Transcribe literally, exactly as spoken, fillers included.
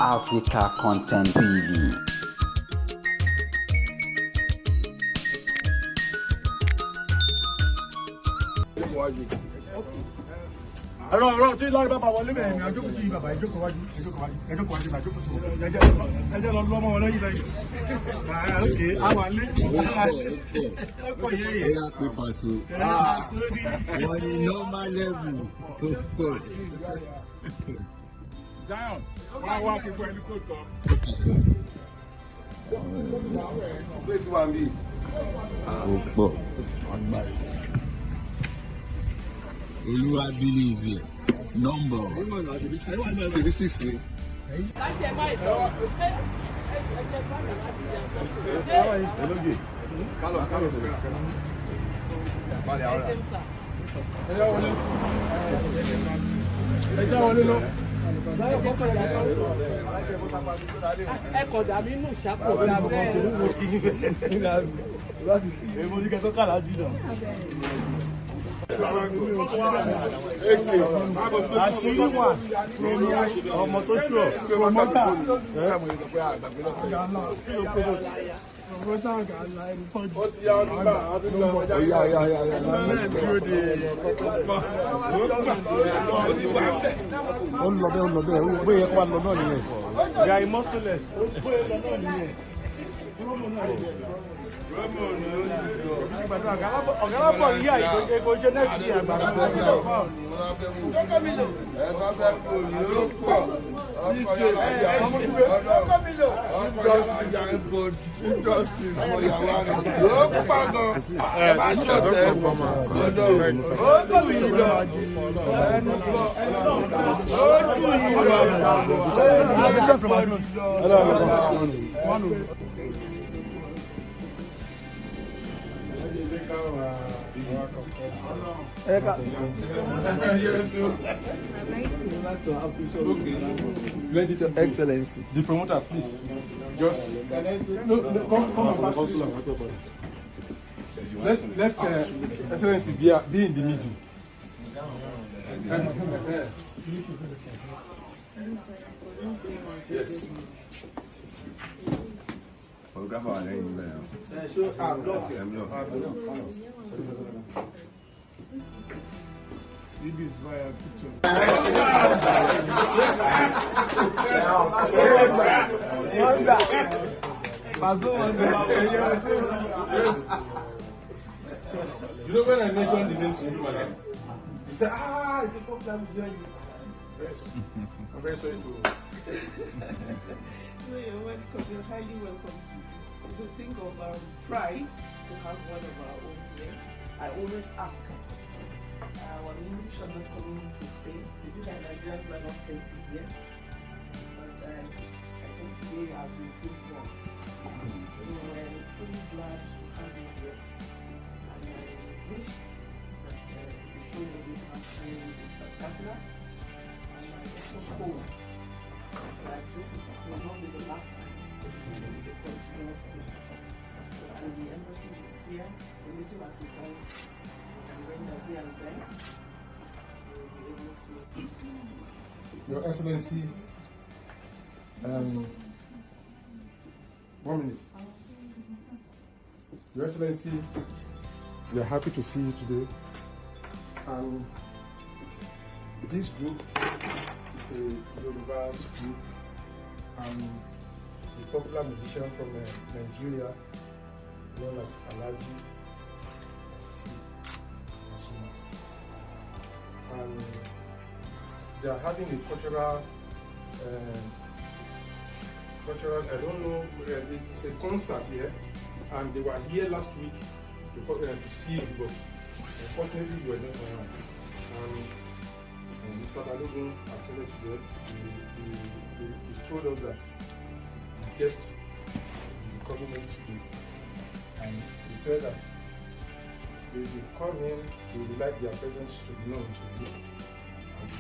Africa Content T V. Ẹ̀rọ ọ̀rọ̀ tí lọ́rọ̀ bá bá wọlé bẹ̀rẹ̀ ni àjókòó sí bàbá, ìjókòó wájú, ìjókòó wájú, ìjókòó wájú, ìjókòó tó. Ẹ jẹ́ lọ lọ́mọ wọn lẹ́yìn lẹ́yìn. Ah, ok, a wà lé. Ó pọ̀ yẹ́ yẹ́. Ó yà pé pàṣẹ. Wọ́n ní normal level. Ó pọ̀. Zion, wọ́n á wá fún pẹ̀lú kò tọ́. Place one be. Ó pọ̀. Olúwa bílíìsì nọ́mbà. Ṣèbí six, ṣèbí six ni. Carlos, Carlos, balẹ̀ àwọn. Ẹ já wọlé lọ. Ẹ kọ̀ dàbí inú ìṣàkó dàbẹ́. Èmi ní kẹsàn-án kàlá jìnnà. Àṣírí wà. Ọmọ tó ṣùọ̀. Promoter. Ó ti yá ọdún gbà, wọ́n ti gbà wọ́n jáde. Ó ń lọ bẹ́ẹ̀, ó ń lọ bẹ́ẹ̀, ó bẹ́ẹ̀ yẹ kó wá lọ náà nìyẹn. Ìyá ìmọ́sílẹ̀. Ọ̀gá bọ̀ yíyá ìkọ̀jẹ́ next year àgbà. Ẹ bá fẹ́ kó ní ó pọ̀. C J, ọmọ tó fẹ́. Chief Justice. Chief Justice. Yóò pọ̀ gan. Ẹ bá ṣọ̀tẹ̀. Ó dùn yìí lọ. Ó dùn yìí lọ. Excellency. The promoter, please. Just no, no, come, come and pass this. Let, let uh, Excellency be, be in the middle. Yes. Photographer wà lẹ́yìn níbẹ̀ yẹn. Ẹ lọ. You know when I mentioned the name to you, man, he said, ah, it's a popular musician. Yes. I'm very sorry to. No, you're welcome. You're highly welcome. It's a thing of um, pride to have one of our own here. I always ask. Our musician not coming to Spain. Is it that Nigerians are not plenty here? But uh, I think today has been good one. So we're truly glad to have you here. And I wish that uh, the show that we have here is spectacular. And I also hope that this will not be the last time. It will be a continuous thing. So, and the embassy is here, the little assistance, and when the here and there, we'll be able to. Your Excellency, um, one minute. Your Excellency, we are happy to see you today. And this group is a Yoruba group, and a popular musician from uh, Nigeria, known as Alhaji Wasiu Pasuma. And they are having a cultural, uh, cultural, I don't know, uh, it's, it's a concert here, and they were here last week to, co- uh, to see you, but unfortunately you were not around. And, and Mister Balogun attended to them. He, he, he, he told us that the guest will be coming in today, and he said that they will come in, they would like their presence to be known to you.